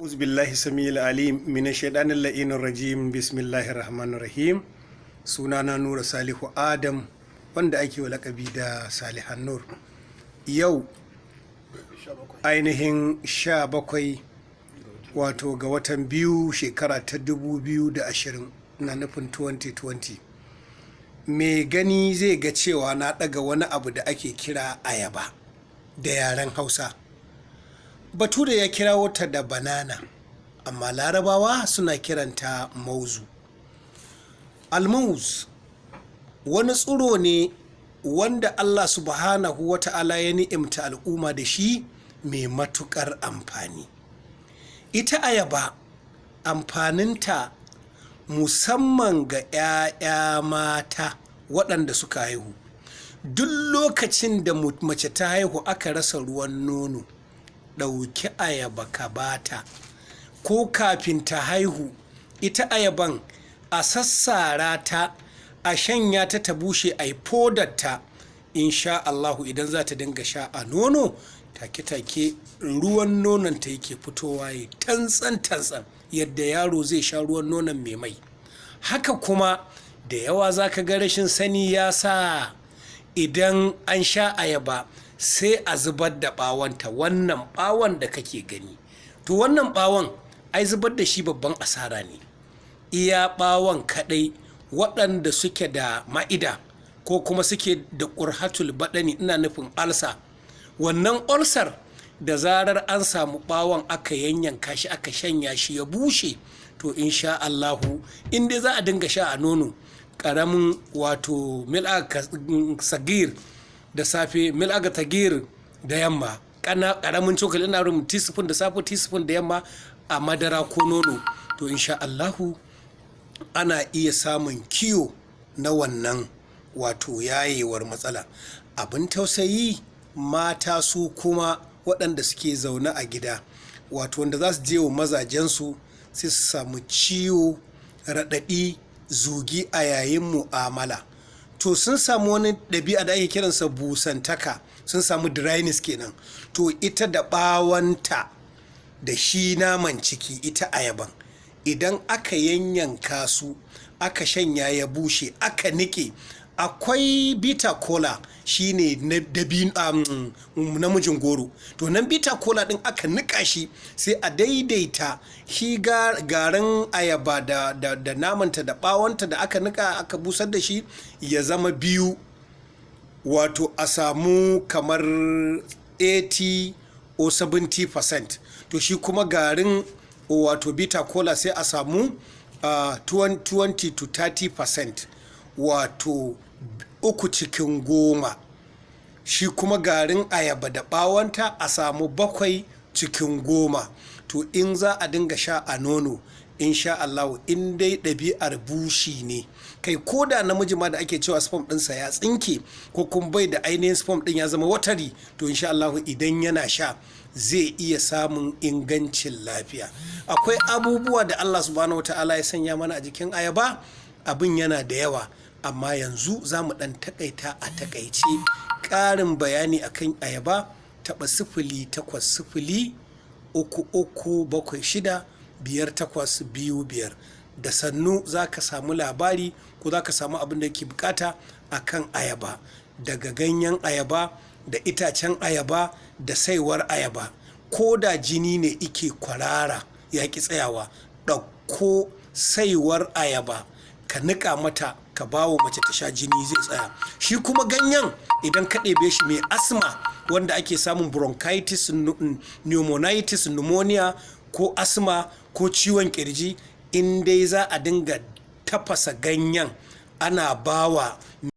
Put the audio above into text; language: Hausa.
أعوذ بالله السميع العليم من الشيطان اللعين الرجيم. بسم الله الرحمن الرحيم. Sunana Nura Salihu Adam, wanda ake wa lakabi da Salihan Nur. Yau ainihin 17 wato ga watan biyu, shekara ta 2020, na nufin 2020. Mai gani zai ga cewa na ɗaga wani abu da ake kira ayaba da yaren Hausa. Bature ya kirawo ta da banana, amma Larabawa suna kiranta mauzu. Almauz wani tsiro ne wanda Allah Subhanahu wa Ta'ala ya ni'imta al'umma da shi, mai matuƙar amfani. Ita ayaba, amfaninta musamman ga 'ya'ya mata waɗanda suka haihu. Duk lokacin da mace ta haihu aka rasa ruwan nono, ɗauki ayaba ka bata, ko kafin ta haihu, ita ayaban a sassara ta, a shanya ta, ta bushe, a yi fodarta. Insha Allahu, idan za ta dinga sha a nono, take-take ruwan nonon ta yake fitowa ya tantsan tantsan, yadda yaro zai sha ruwan nonon mai mai. Haka kuma da yawa za ka ga rashin sani ya sa idan an sha ayaba sai a zubar da ɓawonta, wannan ɓawon da kake gani. To, wannan ɓawon ai zubar da shi babban asara ne. Iya ɓawon kaɗai, waɗanda suke da ma'ida ko kuma suke da ƙurhatul baɗani, ina nufin ulcer, wannan ulcer, da zarar an samu ɓawon aka yanyanka shi, aka shanya shi ya bushe, to insha Allahu, in dai za a dinga sha a nono, ƙaramin wato mil'aka sagir da safe, mil'aka tagir da yamma, ƙaramin cokali, ina nufin teaspoon da safe, teaspoon da yamma, a madara ko nono, to insha Allahu ana iya samun cure na wannan wato yayewar matsala. Abin tausayi, mata su kuma waɗanda suke zaune a gida, wato wanda za su je wa mazajensu, sai su samu ciwo, raɗaɗi, zugi a yayin mu'amala. To, sun samu wani ɗabi'a da ake kiransa busantaka, sun samu dryness kenan. To, ita da ɓawonta da shi naman ciki, ita ayaban, idan aka yanyanka su, aka shanya ya bushe, aka niƙe, akwai bitter kola, shine na namijin goro. To, nan bitter kola din aka niƙa shi, sai a daidaita shi garin ayaba da namanta da ɓawonta da aka niƙa aka busar da shi, ya zama biyu, wato a samu kamar 80 or 70%. To, shi kuma garin wato bitter kola sai a samu 20 to 30%, wato 3 cikin 10. Shi kuma garin ayaba da ɓawonta a samu 7 cikin 10. To, in za a dinga sha a nono, insha Allah, in dai ɗabi'ar bushi ne, kai ko da namiji ma da ake cewa sperm ɗinsa ya tsinke ko kuma bai da ainihin sperm ɗin, ya zama watery, to insha Allah idan yana sha zai iya samun ingancin lafiya. Akwai abubuwa da Allah Subhanahu Wata'ala ya sanya mana a jikin ayaba, abin yana da yawa, amma yanzu za mu ɗan takaita a takaice. Ƙarin bayani akan ayaba, taɓa 08033765825. Da sannu za ka samu labari ko za ka samu abin da ke bukata akan ayaba, daga ganyen ayaba da itacen ayaba da saiwar ayaba. Ko da jini ne ike kwarara ya ki tsayawa, ɗauko saiwar ayaba ka niƙa mata, ka ba wa mace ta sha, jini zai tsaya. Shi kuma ganyen, idan ka ɗebe shi, mai asma, wanda ake samun bronchitis, pneumonitis, pneumonia ko asma ko ciwon kirji, in dai za a dinga tafasa ganyen ana bawa